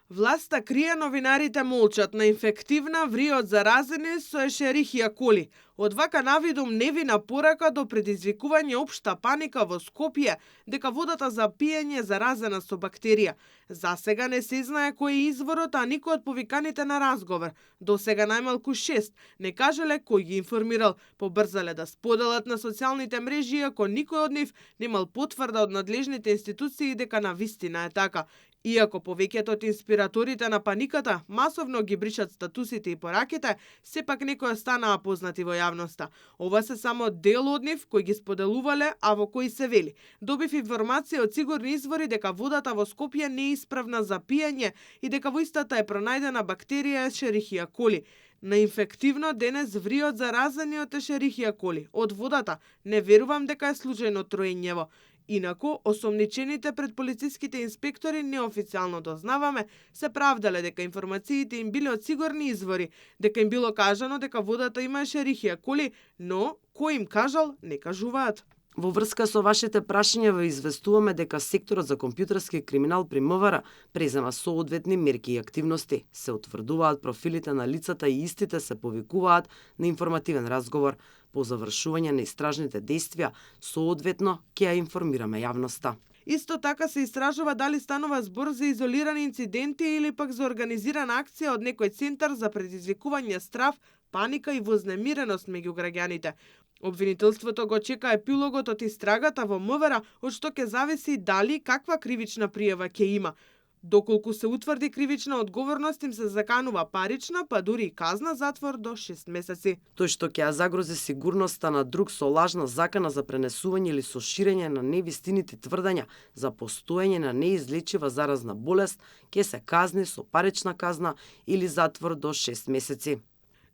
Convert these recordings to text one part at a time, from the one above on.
Власта крие, новинарите молчат. На инфективна ври од заразени со ешерихија коли. Од вака навидум невина порака до предизвикување општа паника во Скопје дека водата за пиење заразена со бактерија. За сега не се знае кој е изворот, а никој од повиканите на разговор, до сега најмалку 6, не кажале кој ги информирал, побрзале да споделат на социјалните мрежи, иако никој од нив немал потврда од надлежните институции дека навистина е така. Иако повеќето од инспираторите на паниката масовно ги бришат статусите и пораките, сепак некои останаа познати во јавноста. Ова се само дел од нив кои ги споделувале, а во кои се вели: добив информација од сигурни извори дека водата во Скопје не е исправна за пиење и дека во истата е пронајдена бактерија Ешерихија коли. На инфективно денес ври од заразени од Ешерихија коли. Од водата не верувам дека е случајно троењево. Инаку, осомничените пред полициските инспектори неофицијално дознаваме, се правдале дека информациите им биле од сигурни извори, дека им било кажано дека водата има Ешерихија коли, но кој им кажал, не кажуваат. Во врска со вашите прашања ве известуваме дека секторот за компјутерски криминал при МВР презема соодветни мерки и активности. Се утврдуваат профилите на лицата и истите се повикуваат на информативен разговор. По завршување на истражните действија, соодветно ќе ја информираме јавноста. Исто така се истражува дали станува збор за изолирани инциденти или пак за организирана акција од некој центар за предизвикување страв, паника и вознемиреност меѓу граѓаните. Обвинителството го чека епилогот од истрагата во МВР, од што ќе зависи дали каква кривична пријава ќе има. Доколку се утврди кривична одговорност, им се заканува парична, па дури и казна затвор до 6 месеци. Тој што ќе ја загрози сигурноста на друг со лажна закана за пренесување или со ширење на невистините тврдења за постоење на неизлечива заразна болест, ќе се казни со парична казна или затвор до 6 месеци.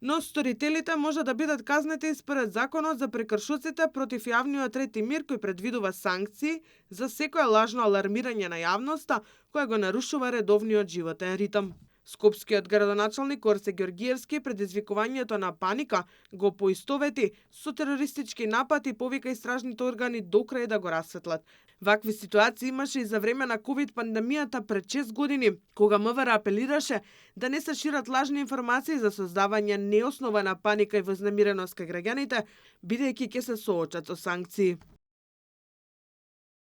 Но сторителите може да бидат казнети според законот за прекршоците против јавниот ред и мир, кој предвидува санкции за секое лажно алармирање на јавноста која го нарушува редовниот животен ритм. Скопскиот градоначалник Орсе Ѓоргиевски предизвикувањето на паника го поистовети со терористички напад и повика истражните органи до крај да го расветлат. Вакви ситуации имаше и за време на ковид пандемијата пред 6 години, кога МВР апелираше да не се шират лажни информации за создавање неоснована паника и вознемиреност кај граѓаните, бидејќи ќе се соочат со санкции.